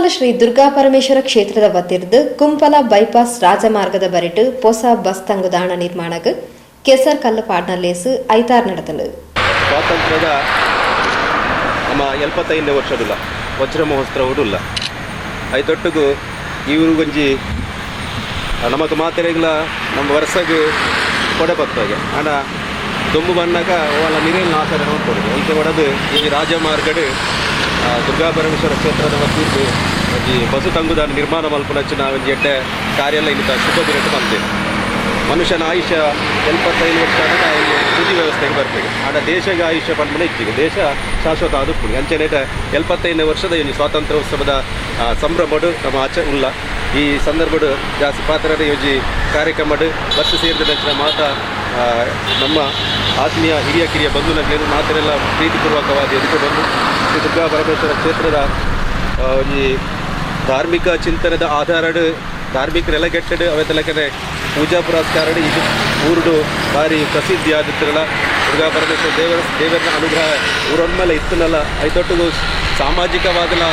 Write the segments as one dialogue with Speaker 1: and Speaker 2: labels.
Speaker 1: ಕುಂಪಲ ಶ್ರೀ ದುರ್ಗಾ ಪರಮೇಶ್ವರ ಕ್ಷೇತ್ರದ ವತಿರ್ದ್ ಕುಂಪಲ ಬೈಪಾಸ್ ರಾಜಮಾರ್ಗದ ಬರಿಟ್ ಪೊಸ ಬಸ್ ತಂಗುದಾಣ ನಿರ್ಮಾಣಗ್ ಕೆಸರ್ ಕಲ್ಲು ಪಾಡ್ನ ಲೇಸ್ ಐತಾರ್ ನಡತಂಡು.
Speaker 2: ಸ್ವಾತಂತ್ರ್ಯದ ನಮ್ಮ 75ನೇ ವರ್ಷದುಲ್ಲ ವಜ್ರ ಮಹೋತ್ಸವಡುಲ್ಲ. ಐತೊಟ್ಟುಗು ಇವರು ನಮಕ್ ಮಾತೆರೆಗ್ಲ ನಮ್ಮ ವರ್ಷಗ್ ಕೊಡೆ ಪತ್ತಾಗೆ ಆಂಡ ದೊಂಬು ಬನ್ನಗ ಓಲ ನಿರೆಲ್ ಆಸರೆ ನೋಡ್ಕೊಡುದು. ಐತೆ ಒಡದು ಈ ರಾಜಮಾರ್ಗಡ್ ದುರ್ಗಾ ಪರಮೇಶ್ವರ ಕ್ಷೇತ್ರದ ವತಿರ್ದ್ ಒಂಜಿ ಬಸ್ಸು ತಂಗುದಾಣ ನಿರ್ಮಾಣ ಮಲ್ಪುನಂಚಿನ ಒಂಜಿ ಎಡ್ಡೆ ಕಾರ್ಯ ಎಲ್ಲ ಇನ್ನಿತ ಶುಭ ದಿನಟ್ ಮಲ್ತೆರ್. ಮನುಷ್ಯನ ಆಯುಷ್ಯ 75 ವರ್ಷ ಆದಾಗ ಪೂಜೆ ವ್ಯವಸ್ಥೆಗೆ ಬರ್ತದೆ. ಆಂಡ ದೇಶಗೆ ಆಯುಷ್ಯ ಪನ್ಪುನ ಇಜ್ಜಿಗೆ, ದೇಶ ಶಾಶ್ವತ ಆದುಪ್ಪುಂಡು. ಅಂಚೆನೇಟ 75ನೇ ವರ್ಷದ ಈ ಸ್ವಾತಂತ್ರ್ಯೋತ್ಸವದ ಸಂಭ್ರಮಡು ನಮ್ಮ ಆಚೆ ಉಲ್ಲ. ಈ ಸಂದರ್ಭಡು ಜಾಸ್ತಿ ಪಾತ್ರದ ಒಂಜಿ ಕಾರ್ಯಕ್ರಮಡ್ ಬತ್ತು ಸೇರಿದ ಮಾತ ನಮ್ಮ ಆತ್ಮೀಯ ಹಿರಿಯ ಕಿರಿಯ ಬಂಧುನಕ್ಲೆನ್ ಮಾತೆರೆಲ್ಲ ಪ್ರೀತಿಪೂರ್ವಕವಾದ ಎದುರುಕೊಂಡು, ಶ್ರೀ ದುರ್ಗಾ ಪರಮೇಶ್ವರ ಕ್ಷೇತ್ರದ ಒಂಜಿ ಧಾರ್ಮಿಕ ಚಿಂತನೆದ ಆಧಾರಡ್, ಧಾರ್ಮಿಕ ನೆಲೆಗಟ್ಟೆಡ್, ಅವೆತಲಕನೆ ಪೂಜಾ ಪುರಸ್ಕಾರ ಇದು ಊರುಡು ಭಾರಿ ಪ್ರಸಿದ್ಧಿ ಆದಿತ್ತಿರಲ್ಲ. ದುರ್ಗಾ ಪರಮೇಶ್ವರ ದೇವರ ಅನುಗ್ರಹ ಊರೊಂದ್ಮೇಲೆ ಇತ್ತನಲ್ಲ. ಐತೊಟ್ಟಿಗೂ ಸಾಮಾಜಿಕವಾದಲ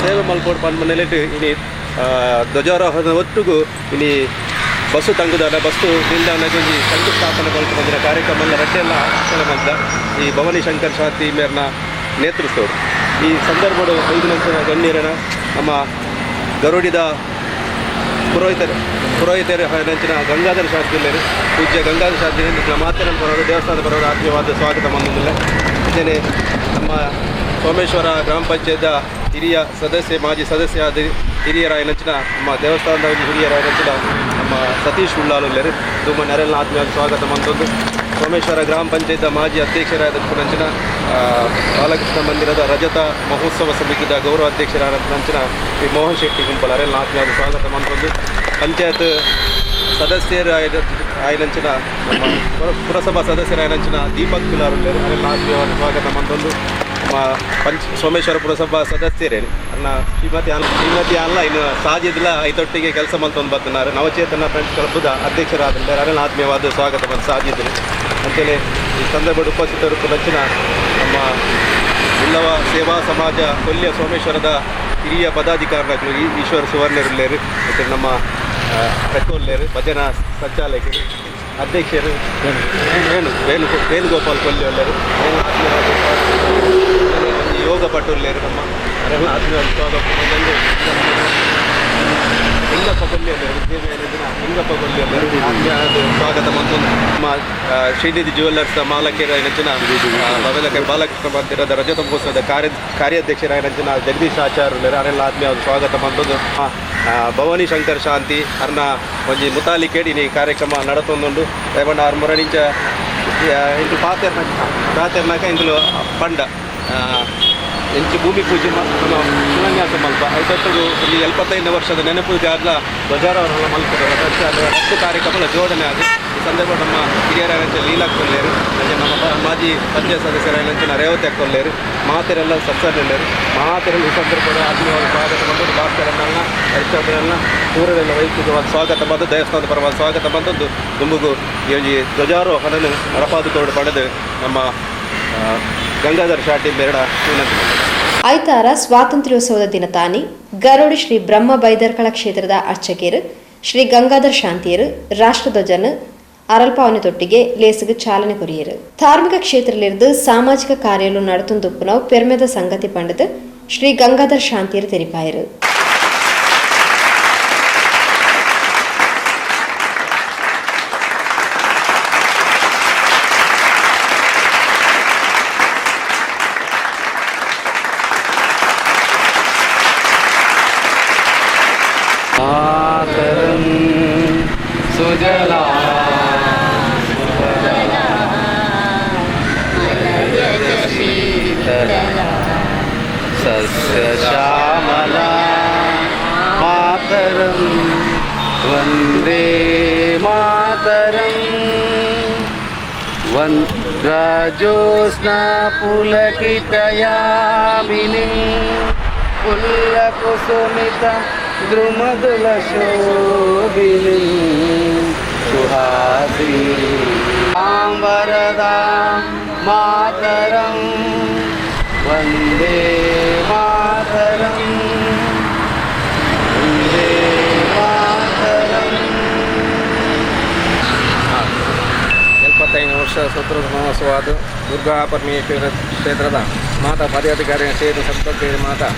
Speaker 2: ಸೇವೆ ಮಲ್ಪೋಡು ಪನ್ಪುನ ಇನಿ ಧ್ವಜಾರೋಹಣದ ಒಟ್ಟುಗು ಇನಿ ಬಸ್ಸು ತಂಗುದಾನ, ಬಸ್ಸು ನಿಲ್ದಾಣಕ್ಕೆ ಒಂಜಿ ಶಂಕುಸ್ಥಾಪನೆ ಮಲ್ಪುನ ಕಾರ್ಯಕ್ರಮ ಎಲ್ಲ ರಡ್ಡೆಲ್ಲ ಮಲ್ತ ಈ ಭವಾನಿ ಶಂಕರ್ ಶಾಂತಿ ಮೇರ್ನ ನೇತೃತ್ವಡು. ಈ ಸಂದರ್ಭಡು ಐದು ನಂಚಿನ ಗಣ್ಯರನ ನಮ್ಮ ಗರುಡಿದ ಪುರೋಹಿತರು ಪುರೋಹಿತರು ನಂಚಿನ ಗಂಗಾಧರ ಶಾಸ್ತ್ರಿ, ಪೂಜ್ಯ ಗಂಗಾಧರ ಶಾಸ್ತ್ರಿ ಮಾತೆರನ್ ಬರೋರು, ದೇವಸ್ಥಾನದ ಬರೋರು ಆತ್ಮೀಯವಾದ ಸ್ವಾಗತ ಮಂದಿಲ್ಲ. ಅಂಚನೆ ನಮ್ಮ ಸೋಮೇಶ್ವರ ಗ್ರಾಮ ಪಂಚಾಯತ್ ಹಿರಿಯ ಸದಸ್ಯ, ಮಾಜಿ ಸದಸ್ಯ ಆದ ಹಿರಿಯರಾಯನಂಚಿನ ನಮ್ಮ ದೇವಸ್ಥಾನದ ಹಿರಿಯರಾಯನಂಚಿನ ನಮ್ಮ ಸತೀಶ್ ಉಳ್ಳಾಲುಲ್ಲೇರು ತುಂಬ ನೆರೆಲ್ಲ ಆತ್ಮೀಯ ಸ್ವಾಗತ ಮಂತೊಂದು, ಸೋಮೇಶ್ವರ ಗ್ರಾಮ ಪಂಚಾಯತ್ ಮಾಜಿ ಅಧ್ಯಕ್ಷರಾದ ನಂಚಿನ ಬಾಲಕೃಷ್ಣ ಮಂದಿರದ ರಜತ ಮಹೋತ್ಸವ ಸಮಿತಿಯ ಗೌರವ ಅಧ್ಯಕ್ಷರಾದ ನಂಚಿನ ಶ್ರೀ ಮೋಹನ್ ಶೆಟ್ಟಿ ಗುಂಪಲ್ ಅರೆಲ್ಲ ಆತ್ಮೀಯ ಸ್ವಾಗತ ಮಂತೊಂದು, ಪಂಚಾಯತ್ ಸದಸ್ಯರ ಆಯ್ನಂಚಿನ ನಮ್ಮ ಪುರಸಭಾ ಸದಸ್ಯರಾಯನಂಚಿನ ದೀಪಕ್ ಪಿಲಾರ್ ಉಲ್ಲೇರು, ಅರೆಲ್ಲ ಆತ್ಮೀಯವಾದ ಸ್ವಾಗತ ಮಂತೊಂದು, ನಮ್ಮ ಸೋಮೇಶ್ವರ ಪುರಸಭಾ ಸದಸ್ಯರೇ ಅನ್ನ ಶ್ರೀಮತಿ ಅನ್ ಶ್ರೀಮತಿ ಅಲ್ಲ ಇನ್ನು ಸಾಜಿದ್ಲ ಐತೊಟ್ಟಿಗೆ ಕೆಲಸ ಮಲ್ತೊಂದು ಬತ್ತನಾರು ನವಚೇತನ ಫ್ರೆಂಡ್ಸ್ ಕ್ಲಬ್ದ ಅಧ್ಯಕ್ಷರಾದ ಅರೆಲ್ಲ ಆತ್ಮೀಯವಾದ ಸ್ವಾಗತ ಬಂದು ಸಾಜಿದ್ರು. ಅಂತೇಳಿ ಈ ಸಂದರ್ಭದ ಉಪಸ್ಥಿತರು ನಂಚಿನ ನಮ್ಮ ಉಲ್ಲವ ಸೇವಾ ಸಮಾಜ ಕೊಲ್ಯ ಸೋಮೇಶ್ವರದ ಹಿರಿಯ ಪದಾಧಿಕಾರಿಗಳು ಈಶ್ವರ ಸುವರ್ಣರುಲ್ಲೇರು ಮತ್ತು ನಮ್ಮ ರೆಕ್ಕೊಲ್ಲೇರು ಭಜನಾ ಸಂಚಾಲಕರು ಅಧ್ಯಕ್ಷರು ವೇಣು ವೇಣು ವೇಣುಗೋಪಾಲ್ ಕೊಲ್ಲಿ ಒಲ್ಲೇರು, ಯೋಗ ಪಟುಲ್ಲೇರು ನಮ್ಮ ಅರೆಲ್ಲ ಆತ್ಮೀಯವಾದ ಸ್ವಾಗತ. ಲಿಂಗಪ್ಪ ಕೊಲ್ಲಿ ಲಿಂಗಪ್ಪ ಕೊಲ್ಲಿ ಆತ್ಮೀಯವಾದ ಸ್ವಾಗತ ಮತ್ತು ನಮ್ಮ ಶ್ರೀನಿಧಿ ಜುವೆಲ್ಲರ್ಸ್ ಮಾಲಕರ ನೆಚ್ಚಿನ ಬವೆಲಕ ಬಾಲಕೃಷ್ಣ ಮಂದಿರದ ರಜತ ಮಹೋತ್ಸವದ ಕಾರ್ಯಾಧ್ಯಕ್ಷರಾಯ ನಂಚಿನ ಜಗದೀಶ್ ಆಚಾರ್ಯ ಅರೆಲ್ಲ ಆತ್ಮೀಯವಾದ ಸ್ವಾಗತ ಮಂತೊಂದು, ಭವಾನಿ ಶಂಕರ್ ಶಾಂತಿ ಅರ್ನ ಒಂಜಿ ಮುತಾಲಿಕೇಡಿ ಈ ಕಾರ್ಯಕ್ರಮ ನಡತೊಂದುಂಡು. ರೇವಣ್ಣ ಆರ್ ಮುರಣಿಂಚ ಇಂದು ಪಾತೆರ್ನ ಪಾತೆರ್ನಾಕ ಇಂದುಲು ಪಂಡ ಎಂಚು ಭೂಮಿ ಪೂಜೆ ನಮ್ಮ ಶಿಲಾನ್ಯಾಸ ಮಲ್ಪ ಐತೊಟ್ಟಿಗೆ ಇಲ್ಲಿ 75ನೇ ವರ್ಷದ ನೆನಪು ಜಾಗ್ಲ ಧ್ವಜಾರೋಹಣ ಮಲ್ಪದ ರದ್ದು ಕಾರ್ಯಕ್ರಮ ಜೋಡಣೆ ಆದ ಈ ಸಂದರ್ಭ ನಮ್ಮ ಹಿರಿಯರಾದಂಥ ಲೀಲಾ ಕೊಲ್ಲೇರು, ಅಂಚೆ ನಮ್ಮ ಮಾಜಿ ಪಂಚಾಯತ್ ಸದಸ್ಯರಾದಂಥ ರೇವತಿ ಕೊಲ್ಲೇರು, ಮಾತೆರೆಲ್ಲ ಸತ್ಸರ್ಲೆಲ್ಲರು ಮಾತೆರೆಲ್ಲ ಈ ಸಂದರ್ಭದ ಆತ್ಮೀಯವಾದ ಸ್ವಾಗತ ಬಂದದ್ದು. ಭಾಸ್ಕರನ್ನ ಹರಿಶ್ಚಂದ್ರನ್ನ ಪೂರವೆಲ್ಲ ವೈಯಕ್ತಿಕವಾದ ಸ್ವಾಗತ ಬಂದು, ದೇವಸ್ಥಾನದ ಪರವಾದ ಸ್ವಾಗತ ಬಂದದ್ದು. ದುಂಬುಗು ಈ ಒಂಜಿ ಧ್ವಜಾರೋಹಣನ ನಡಪಾದುಕೊಂಡು ಪಡೆದು ನಮ್ಮ ಗಂಗಾಧರ ಶಾಟಿ ಬೆರಡ ವಿನಂತಿ.
Speaker 1: ಐತಾರ ಸ್ವಾತಂತ್ರ್ಯೋತ್ಸವದ ದಿನ ತಾನಿ ಗರೋಡಿ ಶ್ರೀ ಬ್ರಹ್ಮ ಬೈದರ್ಕಳ ಕ್ಷೇತ್ರದ ಅರ್ಚಕರು ಶ್ರೀ ಗಂಗಾಧರ್ ಶಾಂತಿಯರು ರಾಷ್ಟ್ರಧ್ವಜನ ಅರಲ್ಪಾವನೆ ತೊಟ್ಟಿಗೆ ಲೇಸುಗು ಚಾಲನೆ ಕೊರಿಯರು. ಧಾರ್ಮಿಕ ಕ್ಷೇತ್ರಲಿರ್ದು ಸಾಮಾಜಿಕ ಕಾರ್ಯಲು ನಡತುಂದುಪ್ಪುನವು ಪೆರ್ಮೆದ ಸಂಗತಿ ಪಂಡದು ಶ್ರೀ ಗಂಗಾಧರ್ ಶಾಂತಿಯರು ತೆರಿಪಾಯರು.
Speaker 3: मातरं सुजला शीतला सस्यश्यामला मातरं, वन्दे मातरम्। वन्द्रज्योत्स्ना पुलकितयामिनीं पुल्लकुसुमित द्रुमदलशोभिनीं सुहासिनीं वरदां मातरं, वन्दे मातरम्।
Speaker 4: ವರ್ಷ ಸ್ವತಂತ್ರ ಮಹೋತ್ಸವ ದುರ್ಗಾ ಪರಮೇಶ್ವರ ಕ್ಷೇತ್ರದ ಮಾತಾ ಪದಾಧಿಕಾರಿ ಸೇರಿ ಸಪ್ತದೇವಿ ಮಾತಾ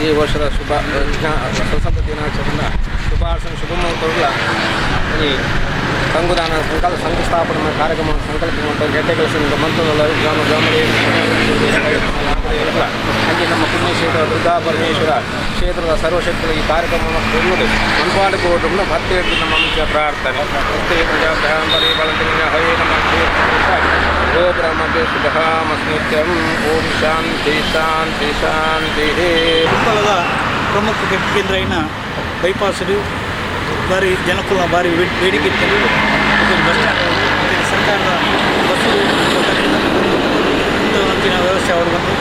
Speaker 4: ಈ ವರ್ಷದ ಶುಭ ಸ್ವತಂತ್ರ ದಿನಾಚರಣೆ ಶುಭಾಶಯ ಶುಭ ಮುಹೂರ್ತವುಗಳ ಈ ಸಂಗುದಾನ ಸಂಕಲ್ಪ ಶಂಕುಸ್ಥಾಪನೆ ಕಾರ್ಯಕ್ರಮ ಸಂಕಲ್ಪ ಗೆಡ್ಡೆ ಕೆಲಸ ಮಂತ್ರಗಳ ಗ್ರಾಮ ಹಾಗೆ ನಮ್ಮ ಪುಣ್ಯಕ್ಷೇತ್ರ ದುರ್ಗಾ ಪರಮೇಶ್ವರ ಕ್ಷೇತ್ರದ ಸರ್ವಶಕ್ತಿಗಳ ಈ ಕಾರ್ಯಕ್ರಮವನ್ನು ಕೊಡುವುದು ಮನ್ಪಾಡು ಕೊಡುವುದನ್ನು ಮತ್ತೆ ನಮ್ಮ ಮುಖ್ಯ ಪ್ರಾರ್ಥನೆ. ಹರೇ ನಮ್ಮ ಗೋಬ್ರಹ್ಮಕ್ಕೆ ಶುಭಾಮಸ್ನಿತ್ಯಂ. ಓಂ ಶಾಂತಿ ಶಾಂತಿ ಶಾಂತಿ.
Speaker 5: ಕುಪ್ಪಳದ ಪ್ರಮುಖ ಕೇಂದ್ರ ಇನ್ನ ಬೈಪಾಸ್ ಭಾರಿ ಜನಕುಲ ಭಾರಿ ಬೇಡಿಕೆ ಇತ್ತು. ಬಸ್ ಸ್ಟ್ಯಾಂಡ್ ಮತ್ತು ಸರ್ಕಾರದ ಬಸ್ಸು ಅಂಚಿನ ವ್ಯವಸ್ಥೆ ಅವರು ಬಂದು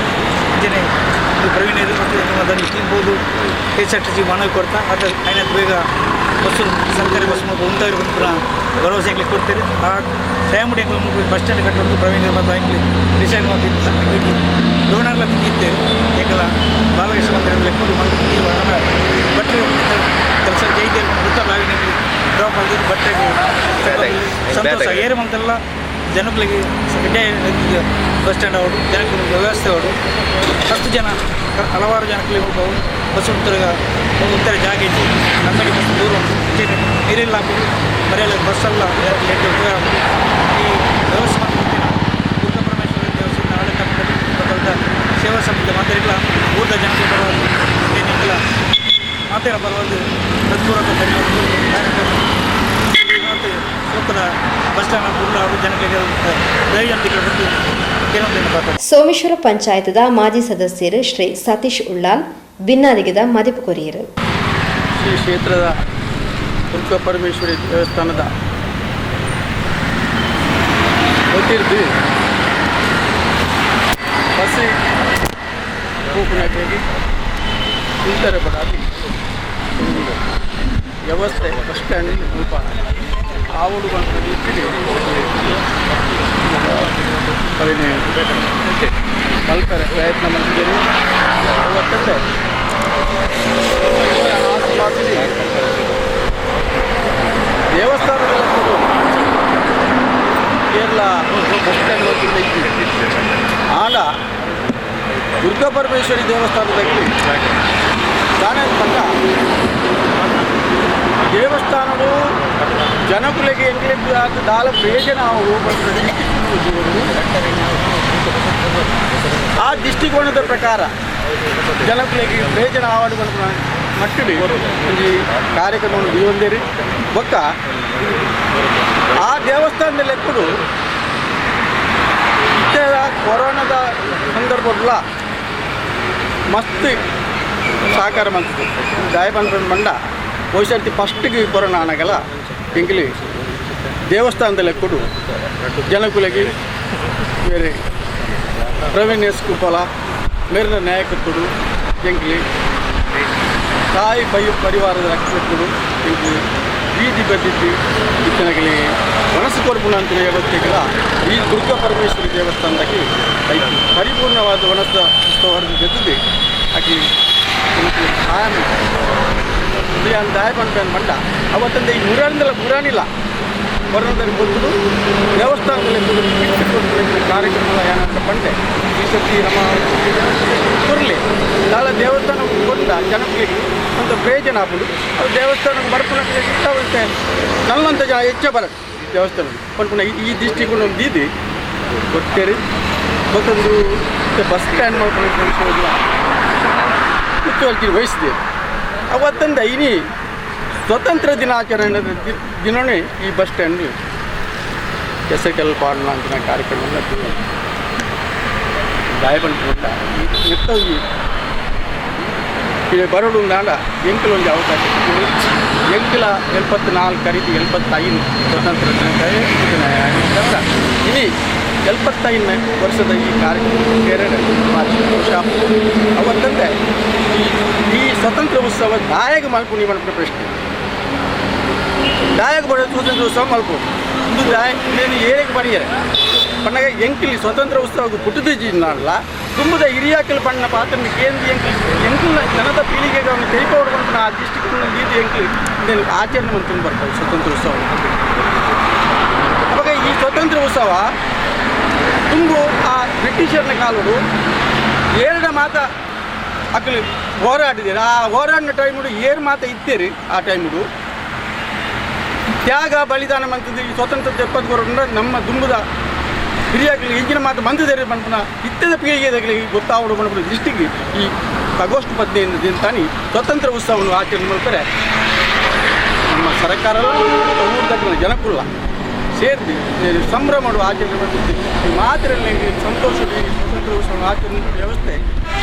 Speaker 5: ಅಂಚನೆ ಇದು ಪ್ರವೀಣರು ಮತ್ತು ಅದನ್ನು ತಿನ್ಬೋದು KSRTC ಮನವಿ ಕೊಡ್ತಾ ಅದು ಐನತ್ತು ಬೇಗ ಬಸ್ಸು ಸರ್ಕಾರಿ ಬಸ್ ಮೂಲಕ ಉಂಟಾಗಿ ಪುನಃ ಭರವಸೆ ಎಂಗ್ಲಿಕ್ಕೆ ಕೊಡ್ತೀರಿ. ಆ ಟೈಮ್ ಎಂಗ್ಲ ಬಸ್ ಸ್ಟ್ಯಾಂಡ್ ಕಟ್ಟೋದು ಪ್ರವೀಣರು ಮತ್ತು ಎಂಗ್ಲಿ ಡಿಸೈಡ್ ಮಾಡಿ ಡೋನರ್ಲ ತಿಂದಿದ್ದೇವೆ. ಎಂಕಲ ಬಾಲಕೃಷ್ಣ ಮಂದಿರ ಬಟ್ಟೆ ಕೆಲಸ ಜೈದೆ ಗೊತ್ತಲ್ಲ ಡ್ರಾಪ್ ಆಗಿ ಬಟ್ಟೆಗೆ ಸಂತೋಷ ಏರು ಮಂತೆಲ್ಲ ಜನಗಳಿಗೆ ಬಸ್ ಸ್ಟ್ಯಾಂಡ್ ಅವರು ಜನಕ್ಕೆ ವ್ಯವಸ್ಥೆ ಅವರು ಹತ್ತು ಜನ ಹಲವಾರು ಜನಕ್ಕೆ ಬಸ್ ಉತ್ತರ ಉತ್ತರ ಜಾಗ ಇತ್ತು ಅಂಗಡಿ ಬಸ್ ದೂರ ಉಂಟು ನೀರೆಲ್ಲ ಹಾಕೋದು ಮರೆಯಲ್ಲ ಬಸ್ಸೆಲ್ಲ ಜನಕ್ಕೆ ಉಪಯೋಗ ಆಗೋದು. ಈ ವ್ಯವಸ್ಥೆ ದುರ್ಗಾ ಪರಮೇಶ್ವರ ದೇವಸ್ಥಾನ ಆಡಳಿತ ಮಂಡಳಿ ಮತ್ತು ಸೇವಾ ಸಮಿತಿ ಮಾತೆಲ್ಲ ಊರದ ಜನಕ್ಕೆ ಬರಬಹುದು ಏನಿಲ್ಲ ಮಾತೆಲ್ಲ ಬರಬಹುದು. ಹೃತ್ಪೂರ್ವಕ ಧನ್ಯವಾದಗಳು. ಕಾರ್ಯಕ್ರಮ ಮತ್ತು ಸೂಕ್ತದ ಬಸ್ ಸ್ಟ್ಯಾಂಡ್ ಅವರು ಜನಕ್ಕೆ ಪ್ರಯೋಜನ ಬಂದು ಕೆಲವೊಂದನ್ನು ಬರ್ತಾರೆ.
Speaker 1: ಸೋಮೇಶ್ವರ ಪಂಚಾಯತ್ದ ಮಾಜಿ ಸದಸ್ಯರು ಶ್ರೀ ಸತೀಶ್ ಉಳ್ಳಾಲ್ ಬಿನ್ನಾದಿಗೆದ ಮದಿಪು ಕೊರಿಯರು.
Speaker 6: ಶ್ರೀ ಕ್ಷೇತ್ರದ ದುರ್ಗಾ ಪರಮೇಶ್ವರಿ ದೇವಸ್ಥಾನದ ಗೊತ್ತಿರ್ದು ಬಸ್ ಕೂಪುನಾಗಿ ಇಂತರ ಬಡಾದಿ ವ್ಯವಸ್ಥೆ ಬಸ್ ಸ್ಟ್ಯಾಂಡ್ ಸ್ವಲ್ಪ ಆವಡು ಬಂದ ಕಲ್ಪರೆ ಪ್ರಯತ್ನ ಮಾಡಿದ್ದೇನೆ. ಅವತ್ತಂದ್ರೆ ದೇವಸ್ಥಾನಗಳ ಕೇರಳ ಬಸ್ ಸ್ಟ್ಯಾಂಡ್ ಹೋಗ್ತಿದ್ದ ಆಗ ದುರ್ಗಾ ಪರಮೇಶ್ವರಿ ದೇವಸ್ಥಾನದಲ್ಲಿ ದಾನ ಪಕ್ಕ ದೇವಸ್ಥಾನವು ಜನಕುಲಿಗೆ ಎಂಗ್ಲಿಕ್ಕೆ ದಾಲ ಪ್ರಯೋಜನ ಆ ದೃಷ್ಟಿಕೋನದ ಪ್ರಕಾರ ಜನಕುಲಿಗೆ ಪ್ರಯೋಜನ ಆವಡು ಮಟ್ಟಿಗೆ ಈ ಕಾರ್ಯಕ್ರಮವನ್ನು ದೀವಂದೇರಿ ಬೊಕ್ಕ ಆ ದೇವಸ್ಥಾನದಲ್ಲಿ ಕೂಡ ಇತ್ತರ ಕೊರೋನಾದ ಸಂದರ್ಭದಲ್ಲ ಮಸ್ತ್ ಸಹಕಾರ ಮಂತದ್ದು ದಾಯ ಬಂಡ ಬಹುಶಃ ಫಸ್ಟಿಗೆ ಕೊರೋನಾ ಆನಾಗಲ್ಲ ಎಂಕ್ಲಿ ದೇವಸ್ಥಾನದಲ್ಲಿ ಕೊಡು ಜನಕುಲಗಿ ಬೇರೆ ಪ್ರವೀಣ್ ಎಸ್ ಕುಪ್ಪಲ ಮೇರಿನ ನಾಯಕತ್ವಡು ಎಂಕ್ಲಿ ತಾಯಿ ಪೈ ಪರಿವಾರದ ರಕ್ಷಕರು ಎಂಕ್ಲಿ ಬೀದಿ ಬದಿದ್ದು ಇತ್ತನಗಲಿ ಮನಸ್ಸು ಕೊರ್ಪುಣ ಅಂತ ಹೇಳೋದಕ್ಕೆಲ್ಲ ಈ ದುರ್ಗಾ ಪರಮೇಶ್ವರಿ ದೇವಸ್ಥಾನದಾಗಿ ಪರಿಪೂರ್ಣವಾದ ವನಸ್ಸ ಹೊರದು ಜೊತೆಗೆ ಆಕೆ ಸಹಾಯ ದಾಯ ಪಂಡ ಮಂಡ ಅವತ್ತಂದ ಈ ಮುರಾನಿಂದಲ್ಲ ಮುರಾನಿಲ್ಲ ಕೊರೋನಾದಲ್ಲಿ ಬಂದು ದೇವಸ್ಥಾನದಲ್ಲಿ ಕಾರ್ಯಕ್ರಮ ಏನಂತ ಪಂಡೆ ಈ ಸತಿ ನಮ್ಮ ಕೊರಲಿ ನಾಳೆ ದೇವಸ್ಥಾನಕ್ಕೆ ಕೊಂಡ ಜನಕ್ಕೆ ಒಂದು ಪ್ರಯೋಜನ ಆಗ್ಬೋದು. ಅದು ದೇವಸ್ಥಾನಕ್ಕೆ ಬರ್ಪುನಕ್ಕೆ ಇಂಥವಂತೆ ನಲ್ಲಂಥ ಜನ ಹೆಚ್ಚು ಬರ ದೇವಸ್ಥಾನ ಪನ್ಪುನ ಈ ದೃಷ್ಟಿಕೋನ ಒಂದು ದೀದಿ ಗೊತ್ತೇರಿ ಮತ್ತೊಂದು ಬಸ್ ಸ್ಟ್ಯಾಂಡ್ ಮಾಡ್ಕೊಂಡು ಮುತುವರ್ಜಿ ವಹಿಸಿದೆ. ಅವತ್ತಂದ ಇನಿ ಸ್ವತಂತ್ರ ದಿನಾಚರಣೆ ದಿನವೇ ಈ ಬಸ್ ಸ್ಟ್ಯಾಂಡ್ ಹೆಸರುಕಲ್ ಪಾಡೋಣ ಅಂತ ಕಾರ್ಯಕ್ರಮ ದಾಯಬಂಟ ಮೆತ್ತಗಿ ಬರೋಡು ನಾಡ ಎಂಕಲ ಒಂದು ಅವಕಾಶ ಎಂಕಲ 74 ಖರೀದಿ 75 ಸ್ವತಂತ್ರ ದಿನ ಇನಿ 75 ವರ್ಷದ ಈ ಕಾರ್ಯಕ್ರಮ ಕೇರಳ ಅವತ್ತಂತೆ ಈ ಸ್ವತಂತ್ರ ಉತ್ಸವ ದಾಯಕ ಮಲ್ಪುನಿ ಮಲ್ಪುನ ಪ್ರಶ್ನೆ ದಾಯಕ ಬರೋ ಸ್ವತಂತ್ರ ಉತ್ಸವ ಮಲ್ಪು ಇಂದು ದಾಯ నేను ಏಳಿಗೆ ಬಣಿಯರೆ ಪಣ್ಣಗ ಎಂಕಿಲಿ ಸ್ವತಂತ್ರ ಉತ್ಸವ ಪುಟ್ಟದ ತುಂಬದ ಹಿರಿಯಾಕಲ್ ಪಣ್ಣ ಪಾತ್ರ ಕೇಂದ್ರ ಎಂಕಿಲ್ ಎಂಕುಲ ಜನದ ಪೀಳಿಗೆಗೆ ಅವನು ತೆರಿಪ ಹೊಡ್ಕೊಂಡು ಆ ದೃಷ್ಟಿಕೋನ ರೀತಿ ಎಂಕಿಲ್ నేను ಆಚರಣೆ ಮಂತು ಬರ್ತಾರೆ ಸ್ವತಂತ್ರ ಉತ್ಸವ. ಅವಾಗ ಈ ಸ್ವಾತಂತ್ರ್ಯ ಉತ್ಸವ ತುಂಬು ಆ ಬ್ರಿಟಿಷರ್ನ ಕಾಲಡು ಏರಡ ಮಾತ ಅಕ್ಕಲು ಹೋರಾಡಿದ್ದೀರಿ. ಆ ಹೋರಾಡಿನ ಟೈಮುಡು ಏರು ಮಾತ ಇತ್ತೀರಿ. ಆ ಟೈಮುಡು ತ್ಯಾಗ ಬಲಿದಾನ ಮಂತದ್ದು ಈ ಸ್ವತಂತ್ರ 70 ನಮ್ಮ ದುಂಬುದ ಹಿರಿಯಾಗಲಿ ಈಗಿನ ಮಾತು ಮಂದಿದ್ದಾರೆ ಪನ್ಪುನ ಇತ್ತದ ಪೀಳಿಗೆದಾಗಲಿ ಗೊತ್ತಾವಡು ಪನ್ಪುನ ದೃಷ್ಟಿಗೆ ಈ ಆಗಸ್ಟ್ 15 ದಿನ ತಾನಿ ಸ್ವತಂತ್ರ ಉತ್ಸವವನ್ನು ಆಚರಣೆ ಮಾಡ್ತಾರೆ. ನಮ್ಮ ಸರ್ಕಾರ ಊರ್ದಕ್ಕಿನ ಜನಕುಲ್ಲ ಸೇರಿದು ಸಂಭ್ರಮ ಮಾಡುವ ಆಚರಣೆ ಮಾಡ್ತಿದ್ವಿ. ಈ ಮಾತಿನಲ್ಲಿ ಸಂತೋಷದ ಸ್ವತಂತ್ರ ಉತ್ಸವವನ್ನು ಆಚರಣೆ ವ್ಯವಸ್ಥೆ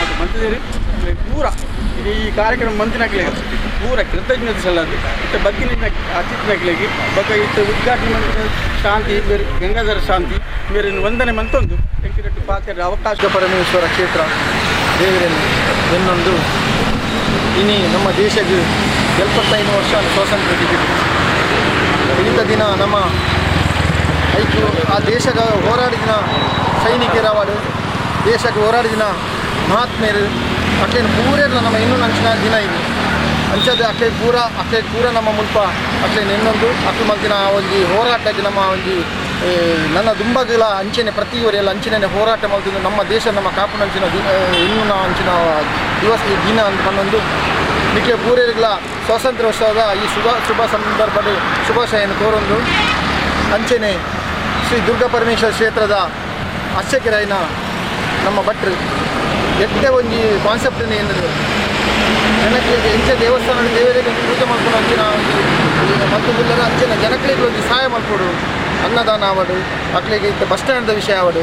Speaker 6: ಅದು ಮಂತಿದ್ದೀರಿ. ಪೂರ ಈ ಕಾರ್ಯಕ್ರಮ ಮಂತಿನಾಗಲಿ ಪೂರ ಕೃತಜ್ಞತೆ ಸಲ್ಲದು. ಇತ್ತ ಬಗ್ಗಿನ ಅತಿಥಿನಾಗಲಿಗೆ ಬಗ್ಗ ಇತ್ತ ಉದ್ಘಾಟನೆ ಮಂತ್ರಿ ಶಾಂತಿ ಬೇರೆ ಗಂಗಾಧರ ಶಾಂತಿ ಬೇರೆ ವಂದನೆ ಮಂತೊಂದು ಎಂಕಿರಟ್ಟು ಪಾತ್ರ ಅವಕಾಶ.
Speaker 7: ಪರಮೇಶ್ವರ ಕ್ಷೇತ್ರ ದೇವರಲ್ಲಿ ಇನ್ನೊಂದು ಇನಿ ನಮ್ಮ ದೇಶಕ್ಕೆ 75 ವರ್ಷ ಸ್ವಾತಂತ್ರ್ಯ ಸಿಕ್ಕಿದೆ. ಇಂಥ ದಿನ ನಮ್ಮ ಐಕ್ಯ ಆ ದೇಶದ ಹೋರಾಡಿದ ಸೈನಿಕರವರು, ದೇಶಕ್ಕೆ ಹೋರಾಡಿದ ಮಹಾತ್ಮೆಯರು ಅಕ್ಲೇನು ಪೂರೆಲ್ಲ ನಮ್ಮ ಇನ್ನೂ ಅಂಚಿನ ದಿನ ಇದು ಅಂಚದ ಅಕ್ಲೆ ಪೂರ ಅಕ್ಲೆ ಪೂರ ನಮ್ಮ ಮುಲ್ಪ ಅಕ್ಲೇನು ಇನ್ನೊಂದು ಅಕ್ಲು ಮಲ್ತಿನ ಒಂಜಿ ಹೋರಾಟಕ್ಕೆ ನಮ್ಮ ಒಂಜಿ ನನ್ನ ದುಂಬಗಲ ಅಂಚನೆ ಪ್ರತಿಯವರೆಲ್ಲ ಅಂಚಿನ ಹೋರಾಟ ಮಲ್ತಿದ್ದು ನಮ್ಮ ದೇಶ ನಮ್ಮ ಕಾಪುನಂಚಿನ ದಿನ ಇನ್ನೂ ಅಂಚಿನ ದಿವಸ ದಿನ ಅಂತ ಬಂದೊಂದು ನಿಕ್ಕೆ ಪೂರೆಗಳ ಸ್ವಾತಂತ್ರ್ಯೋತ್ಸವದ ಈ ಶುಭ ಸಂದರ್ಭದ ಶುಭಾಶಯನ್ನು ಕೋರೊಂದು ಅಂಚನೆ ಶ್ರೀ ದುರ್ಗಾ ಪರಮೇಶ್ವರ ಕ್ಷೇತ್ರದ ಅರ್ಚಕರಾಯಿನ ನಮ್ಮ ಭಟ್ರು ಎಟ್ಟೆ ಒಂಜಿ ಕಾನ್ಸೆಪ್ಟನ್ನು ಏನಿದೆ ಜನಕ್ಕೆ ಎಂಚ ದೇವಸ್ಥಾನ ದೇವರಿಗೆ ಪೂಜೆ ಮಾಡ್ಕೊಂಡು ಅಂಚಿನ ಮತ್ತು ಬಿಲ್ಲರ ಅಂಚಿನ ಜನಗಳಿಗೆ ಒಂಜಿ ಸಹಾಯ ಮಾಡ್ಕೊಡು ಅನ್ನದಾನ ಆವಡು ಅಕ್ಲಿಗೆ ಇತ್ತ ಬಸ್ ಸ್ಟ್ಯಾಂಡ್ದ ವಿಷಯ ಆವಡು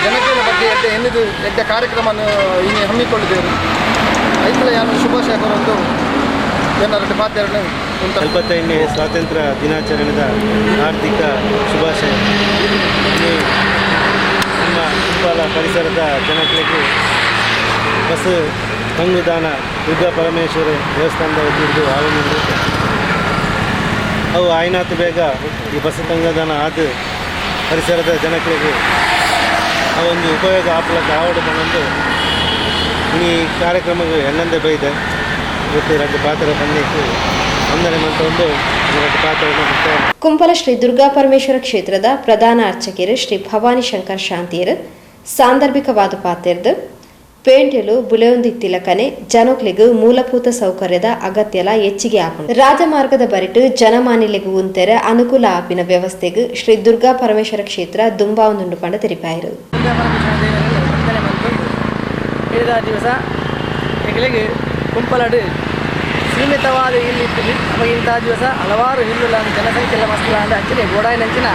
Speaker 7: ಜನಕ್ಕೆಲ್ಲ ಬಗ್ಗೆ ಎಡ್ಡೆ ಎನ್ನಿದು ಎಡ್ಡೆ ಕಾರ್ಯಕ್ರಮವನ್ನು ಇನ್ನು ಹಮ್ಮಿಕೊಂಡಿದ್ದೇವೆ. ಐಕ್ಲ ಯಾರು ಶುಭಾಶಯ ಕೊರೊಂದು ಜನರ ಪಾತ್ರವನ್ನು
Speaker 8: 75ನೇ ಸ್ವಾತಂತ್ರ್ಯ ದಿನಾಚರಣೆದ ಹಾರ್ದಿಕ ಶುಭಾಶಯ. ನಮ್ಮ ಕುಂಪಾಲ ಪರಿಸರದ ಜನಗಳಿಗೆ ಬಸ್ ತಂಗುದಾನ ದುರ್ಗಾ ಪರಮೇಶ್ವರ ದೇವಸ್ಥಾನದ ವತಿಯಿಂದ ಆವೊಂದು ಅವು ಆಯ್ನಾತು ಬೇಗ ಈ ಬಸ್ ತಂಗುದಾನ ಆದ ಪರಿಸರದ ಜನಗಳಿಗೆ ಅವೊಂದು ಉಪಯೋಗ ಆಪಲಕ್ಕೆ ಆವಡು ಬಂದು ಈ ಕಾರ್ಯಕ್ರಮಕ್ಕೆ ಎನ್ನಂದೇ ಬೈದೆ ಇವತ್ತು ಎರಡು ಪಾತ್ರ ಬಂದಿತ್ತು ಒಂದನೇ ಮಂತ ಒಂದು ಎರಡು ಪಾತ್ರವನ್ನು.
Speaker 1: ಕುಂಪಲ ಶ್ರೀ ದುರ್ಗಾ ಪರಮೇಶ್ವರ ಕ್ಷೇತ್ರದ ಪ್ರಧಾನ ಅರ್ಚಕರು ಶ್ರೀ ಭವಾನಿ ಶಂಕರ್ ಶಾಂತಿಯರು ಸಾಂದರ್ಭಿಕವಾದ ಪಾತೆರ್ದು ಪೇಂಟೆಲು ಬುಲೆಯೊಂದಿತ್ತಿಲಕನೆ ಜನಕ್ಲೆಗ್ ಮೂಲಭೂತ ಸೌಕರ್ಯದ ಅಗತ್ಯಲ ಹೆಚ್ಚಿಗೆ ಆಪುಂಡು. ರಾಜಮಾರ್ಗದ ಬರಿಟು ಜನಮಾನಿಲೆಗ್ ಉಂತೆರೆ ಅನುಕೂಲ ಆಪಿನ ವ್ಯವಸ್ಥೆಗ್ ಶ್ರೀ ದುರ್ಗಾ ಪರಮೇಶ್ವರ ಕ್ಷೇತ್ರ ದುಂಬಾವೊಂದುಂಡು ಪಂಡ ತೆರಿಪಾಯರು.
Speaker 9: ದಿವಸ ಎಂಗಳಿಗೆ ಕುಂಪಲಡು ಸೀಮಿತವಾದ ಇಲ್ಲಿ ನಮಗೆ ಇಂಥ ದಿವಸ ಹಲವಾರು ಹಿಲ್ಲುಲ ಜನಸಂಖ್ಯೆ ಎಲ್ಲ ಮಸ್ತ್ ಅಂದ ಅಂಚನೆ ಗೋಡಾಯಿನಂಚಿನ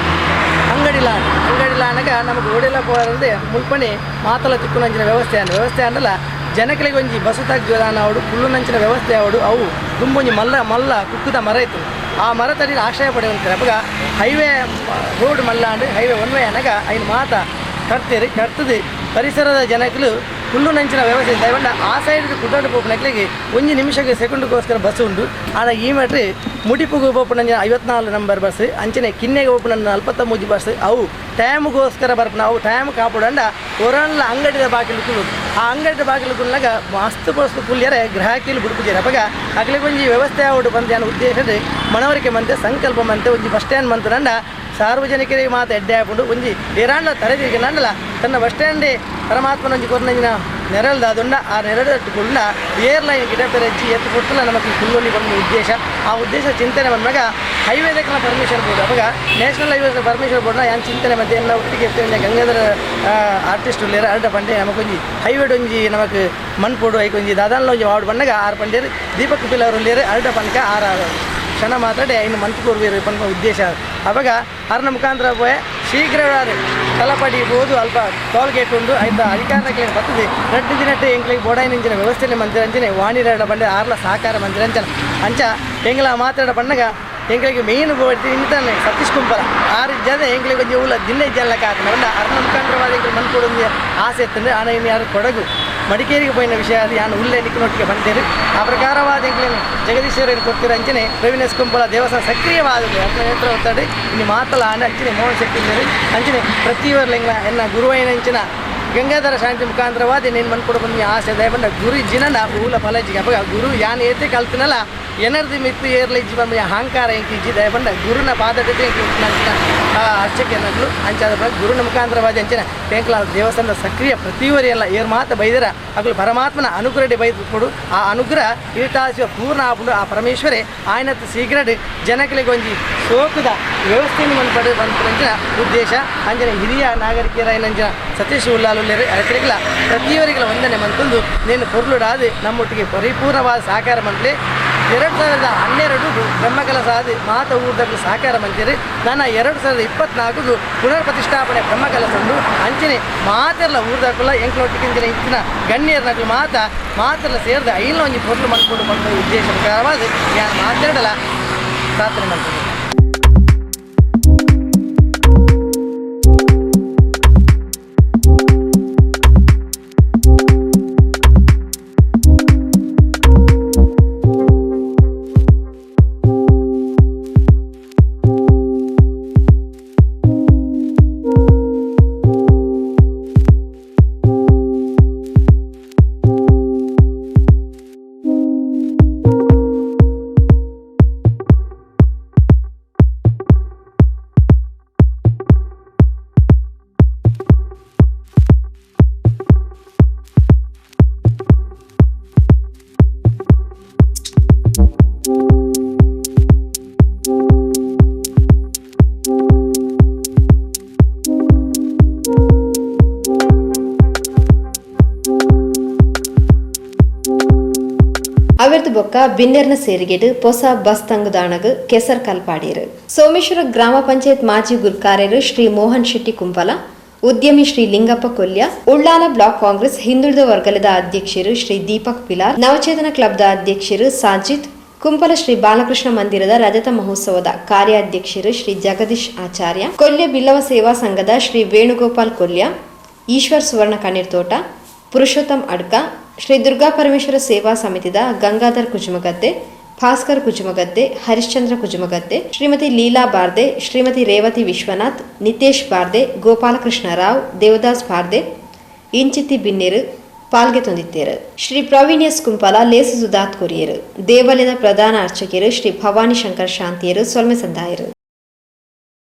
Speaker 9: ಅಂಗಡಿಲ ಅಂಗಡಿಲ ಅನ್ನಕ ನಮಗೆ ಓಡೆಲ್ಲ ಪೋರಂದೆ ಮುಲ್ಪಣಿ ಮಾತಲ ತಿಕ್ಕುನಂಚಿನ ವ್ಯವಸ್ಥೆ ಅಂದ ವ್ಯವಸ್ಥೆ ಅಂದಲ್ಲ ಜನಗಳಿಗೆ ಒಂಜಿ ಬಸ್ಸು ತಗ್ಗುದಾನ ಅವಡು ಕುಳ್ಳುನಂಚಿನ ವ್ಯವಸ್ಥೆ ಅವಡು ಅವು ತುಂಬೊಂಜಿ ಮಲ್ಲ ಮಲ್ಲ ಕುಕ್ಕುದ ಮರ ಇತ್ತು. ಆ ಮರ ತಡಿ ಆಶ್ರಯ ಪಡೆಯುವಂತಾರೆ. ಅವಾಗ ಹೈವೇ ರೋಡ್ ಮಲ್ಲ and highway one way ಅನ್ನಕ ಐನು ಮಾತ ಕಟ್ತೀರಿ ಕಟ್ತದೆ ಪರಿಸರದ ಜನಗಳು ಕುಳ್ಳುನಂಚಿನ ವ್ಯವಸ್ಥೆ ದಯವಂಡ ಆ ಸೈಡ್ ಕುಡ್ಡಾಡು ಪೋಪನಕ್ಲಿಗೆ ಒಂಜಿ ನಿಮಿಷಕ್ಕೆ ಸೆಕೆಂಡ್ಗೋಸ್ಕರ ಬಸ್ ಉಂಟು. ಆಡ ಈ ಮಟ್ರಿ ಮುಡಿಪುಗು ಪೋಪನಂಜಿನ 54 ನಂಬರ್ ಬಸ್ ಅಂಚನೆ ಕಿನ್ನೆಗೆ ಪೋಪನ 43 ಬಸ್ ಅವು ಟೈಮ್ಗೋಸ್ಕರ ಬರ್ಪನ ಅವು ಟೈಮ್ ಕಾಪುಡಂಡ ಒರನ್ಲ ಅಂಗಡಿದ ಬಾಗಿಲು ಕುಲ್ಲುದು. ಆ ಅಂಗಡಿದ ಬಾಗಿಲು ಕುಲ್ಲಾಗ ಮಸ್ತ್ ಬಸ್ ಕುಲ್ಯರೆ ಗ್ರಾಹಕಿಲು ಬಿಡುಪುಜೇರು. ಅವಾಗ ಅಗಲಿಗೆ ಒಂಜಿ ವ್ಯವಸ್ಥೆ ಆವಡು ಬಂದೆ ಅನ್ನೋ ಉದ್ದೇಶದ ಮನವರಿಕೆ ಮಂತೆ ಸಂಕಲ್ಪ ಮಂತೆ ಒಂಜಿ ಬಸ್ ಸ್ಟ್ಯಾಂಡ್ ಮಂತನಂಡ ಸಾರ್ವಜನಿಕರಿಗೆ ಮಾತು ಎಡ್ಡೆ ಆಪುಂಡು ಒಂಜಿ ಏರಾಂಡ್ಲ ತರದಿಗೆ ನಂಡಲ ತನ್ನ ಬಸ್ ಸ್ಟ್ಯಾಂಡೇ ಪರಮಾತ್ಮನ ಒಂಜಿ ಕೊರ್ನಂಜಿನ ನೆರಳ್ದ ಅದೊಂಡ ಆ ನೆರಳಟ್ಟುಕೊಳ್ಳ ಏರ್ಲೈನ್ ಗಿಡ ಪೆರಜ್ಜಿ ಎತ್ತು ಕೊಡ್ತಲ್ಲ ನಮಗೆ ಕುಲ್ಲೊಲಿ ಬಂದ ಉದ್ದೇಶ. ಆ ಉದ್ದೇಶ ಚಿಂತನೆ ಬಂದಾಗ ಹೈವೇ ದಕ್ಕನ ಪರ್ಮಿಷನ್ ಬೋರ್ಡ್ ಅವಾಗ national highway permission ಬೋರ್ಡ್ನ ಯಾನ್ ಚಿಂತನೆ ಮತ್ತೆ ಎಲ್ಲ ಒಟ್ಟಿಗೆ ಇರ್ತೇವೆ. ಗಂಗಾಧರ ಆರ್ಟಿಸ್ಟ್ ಉಳ್ಳೇರ ಅರ್ಡ ಪಂಡೆ ನಮಕೊಂಜಿ ಹೈವೇ ಒಂಜಿ ನಮಕ್ ಮನ್ಪೋಡು ಐಕೊಂಜಿ ದಾದಾನ್ಲ ಒಂಜಿ ವಾರ್ಡ್ ಬಂದಾಗ ಆರು ಪಂಡೇರು ದೀಪಕ್ ಪಿಲ್ಲರ್ ಉಳ್ಳೇರು ಅರ್ಡ ಪನ್ಕ ಆರು ಕ್ಷಣ ಮಾತಾಡಿ ಇನ್ನು ಮಂತ್ ಕೊರ್ಬೇರು ಪನ್ಪ ಉದ್ದೇಶ. ಅವಾಗ ಅರ್ನ ಮುಖಾಂತರ ಪೋಯೆ ಶೀಘ್ರವಾದ ತಲಪಡಿ ಬೋದು ಅಲ್ಪ ಟೋಲ್ ಗೇಟ್ ಉಂಡು ಆಯ್ತಾ ಅಧಿಕಾರಕ್ಕೆ ಬರ್ತದೆ 2 ದಿನಟ್ಟೆ ಎಂಕ್ಲಿಗೆ ಬೋಡಾಯಿನಂಚಿನ ವ್ಯವಸ್ಥೆಯಲ್ಲಿ ಮಂದಿರಂಚನೆ ವಾಣಿರಾಡ ಬಂಡೆ ಆರ್ಲ ಸಹಕಾರ ಮಂದಿರಂಚನ ಅಂಚ ಎಂಗ್ಲ ಮಾತಾಡ ಬಣ್ಣಗ ಎಂಕ್ಲಿಗೆ ಮೇನ್ ಇಂತಾನೆ ಸತೀಶ್ ಕುಂಪಲ ಆರು ಜನ ಎಂಕ್ಲಿಗೆ ಒಂಜಿ ಉಲ್ಲ ದಿನ ಜಲ್ಲಕ್ಕೆ ಆತನ ಬಂಡ ಅರ್ನ ಮುಖಾಂತರವಾದ ಎಂಕ್ಲಿ ಮನ್ ಕೊಡೊಂದು ಆಸೆ ಇತ್ತಂದ್ರೆ ಆನ ಇನ್ನು ಯಾರು ಕೊಡಗು ಮಡಿಕೇರಿಗೆ ಪೋಯಿನ ವಿಷಯ ಅದು ಯಾನು ಉಲ್ಲೇ ನಿಕ್ಕನೊಟ್ಟಿಗೆ ಬಂತೇನೆ. ಆ ಪ್ರಕಾರವಾದ ಎಂಕ್ಲೇನು ಜಗದೀಶ್ವರನ್ನು ಕೊಡ್ತೀರ ಅಂಚನೆ ಪ್ರವೀಣ್ ಎಸ್ ಕುಂಪಲ ದೇವಸ್ಥಾನ ಸಕ್ರಿಯವಾದ ನೇತ್ರ ಒತ್ತಾಡಿ ಇನ್ನು ಮಾತಲ್ಲ ಆಂಡ ಅಂಚನೆ ಮೋಹನ್ ಶೆಟ್ಟಿ ಅಂಚನೆ ಪ್ರತಿಯೊರ್ಲೆಂಗ್ಲ ಎನ್ನ ಗುರುವೈನ ಅಂಚಿನ ಗಂಗಾಧರ ಶಾಂತಿ ಮುಖಾಂತರವಾದ ನೇನು ಮನ್ಕೊಡು ಬಂದು ಆಸೆ ದಯಬಂಡ ಗುರು ಜಿನಂಡ ಊಲ ಫಲಜಿಗೆ ಅಪಗ ಗುರು ಯಾನ್ ಏತೆ ಕಲ್ತಿನಲ್ಲ ಎನರ್ಜಿ ಮಿತ್ತು ಏರ್ಲ ಇಜ್ಜಿ ಬಂದ ಅಹಂಕಾರ ಎಂಕ್ ಇಜ್ಜಿ ದಯಬಂಡ ಗುರುನ ಪಾದಡಿತೆ ಎಂಕ್ ಅರ್ಚಕೆ ನಗ್ಲು ಅಂಚಾದ ಗುರುನ ಮುಖಾಂತರವಾದ ಅಂಚಿನ ಟೆಂಕ್ಲ ದೇವಸ್ಥಾನದ ಸಕ್ರಿಯ ಪ್ರತಿವರಿಯಲ್ಲ ಏರ್ ಮಾತ ಬೈದರ ಅಗಲು ಪರಮಾತ್ಮನ ಅನುಗ್ರಹ ಬೈದು ಕೊಡು ಆ ಅನುಗ್ರಹ ಈಟಾಸಿವ ಪೂರ್ಣ ಆಪುಂಡು ಆ ಪರಮೇಶ್ವರೇ ಆಯ್ನತ್ ಶೀಘ್ರಡ್ ಜನಕಲಿಗೆ ಒಂಜಿ ಸೋಕುದ ವ್ಯವಸ್ಥೆಯನ್ನು ಮನ್ಪಡು ಬಂಪುನಂಚಿನ ಉದ್ದೇಶ ಅಂಜನ ಹಿರಿಯ ನಾಗರಿಕರಾಯಿನಂಚಿನ ಸತೀಶ್ ಉಲ್ಲಾಲುಲ್ಲೇರು ಅರಕರಿಗಳ ಪ್ರತಿಯವರಿಗಳ ವಂದನೆ ಮಂತಂದು ನೇನು ಪೊರ್ಲುಡಾದು ನಮ್ಮೊಟ್ಟಿಗೆ ಪರಿಪೂರ್ಣವಾದ ಸಹಕಾರ ಮಂತ್ಲಿ 2012 ಬ್ರಹ್ಮಕಲಶ ಆದ ಮಾತ ಊರ್ದಕ್ಕೆ ಸಹಕಾರ ಮಂತಿರಿ ನನ್ನ 2024 ಪುನರ್ ಪ್ರತಿಷ್ಠಾಪನೆ ಬ್ರಹ್ಮಕಲಸಂದು ಅಂಚನೆ ಮಾತೆಲ್ಲ ಊರ್ದಾಕುಲ್ಲ ಎಂಕ್ಲೊಟ್ಟಿಗಿಂದಿನ ಇತ್ತಿನ ಗಣ್ಯರ್ನಕ್ಲು ಮಾತ ಮಾತೆಲ್ಲ ಸೇರಿದ ಐನ ಒಂಜಿ ಪೊರ್ಲು ಮಲ್ಕೊಂಡು ಬಂದ ಉದ್ದೇಶ ಪ್ರಕಾರವಾದ ಯಾನ್ ಮಾತಾಡಲ ಪ್ರಾರ್ಥನೆ ಮಾಡ್ತೀನಿ.
Speaker 1: ಅವಿರ್ದು ಬೊಕ್ಕ ಬಿನ್ನೆರ್ನ ಸೇರಿಗೆಡು ಪೊಸ ಬಸ್ ತಂಗುದಾಣಗ್ ಕೆಸರ್ ಕಲ್ಪಾಡಿರು. ಸೋಮೇಶ್ವರ ಗ್ರಾಮ ಪಂಚಾಯತ್ ಮಾಜಿ ಗುರ್ಕಾರ್ಯರು ಶ್ರೀ ಮೋಹನ್ ಶೆಟ್ಟಿ ಕುಂಪಲ, ಉದ್ಯಮಿ ಶ್ರೀ ಲಿಂಗಪ್ಪ ಕೊಲ್ಯ, ಉಳ್ಳಾಲ ಬ್ಲಾಕ್ ಕಾಂಗ್ರೆಸ್ ಹಿಂದುಳಿದ ವರ್ಗದ ಅಧ್ಯಕ್ಷರು ಶ್ರೀ ದೀಪಕ್ ಪಿಲಾರ್, ನವಚೇತನ ಕ್ಲಬ್ದ ಅಧ್ಯಕ್ಷರು ಸಾಜಿದ್, ಕುಂಪಲ ಶ್ರೀ ಬಾಲಕೃಷ್ಣ ಮಂದಿರದ ರಜತ ಮಹೋತ್ಸವದ ಕಾರ್ಯಾಧ್ಯಕ್ಷರು ಶ್ರೀ ಜಗದೀಶ್ ಆಚಾರ್ಯ, ಕೊಲ್ಯ ಬಿಲ್ಲವ ಸೇವಾ ಸಂಘದ ಶ್ರೀ ವೇಣುಗೋಪಾಲ್ ಕೊಲ್ಯ, ಈಶ್ವರ್ ಸುವರ್ಣ ಕಣ್ಣೀರ್ತೋಟ, ಪುರುಷೋತ್ತಮ್ ಅಡ್ಕ, ಶ್ರೀ ದುರ್ಗಾ ಪರಮೇಶ್ವರ ಸೇವಾ ಸಮಿತಿದ ಗಂಗಾಧರ್ ಕುಜುಮಗದ್ದೆ, ಭಾಸ್ಕರ್ ಕುಜುಮಗದ್ದೆ, ಹರಿಶ್ಚಂದ್ರ ಕುಜುಮಗದ್ದೆ, ಶ್ರೀಮತಿ ಲೀಲಾ ಬಾರ್ದೆ, ಶ್ರೀಮತಿ ರೇವತಿ ವಿಶ್ವನಾಥ್, ನಿತೇಶ್ ಬಾರ್ದೆ, ಗೋಪಾಲಕೃಷ್ಣ ರಾವ್, ದೇವದಾಸ್ ಬಾರ್ದೆ, ಇಂಚಿತಿ ಬಿನ್ನೇರು ಪಾಲ್ಗೆ ತೊಂದಿತ್ತೇರು. ಶ್ರೀ ಪ್ರವೀಣ್ ಎಸ್ ಕುಂಪಾಲ ಲೇಸು ಸುಧಾತ್ ಕೊರಿಯರು. ದೇವಾಲಯದ ಪ್ರಧಾನ ಅರ್ಚಕರು ಶ್ರೀ ಭವಾನಿ ಶಂಕರ್ ಶಾಂತಿಯರು ಸೊಲ್ಮೆ ಸಂದಾಯರು.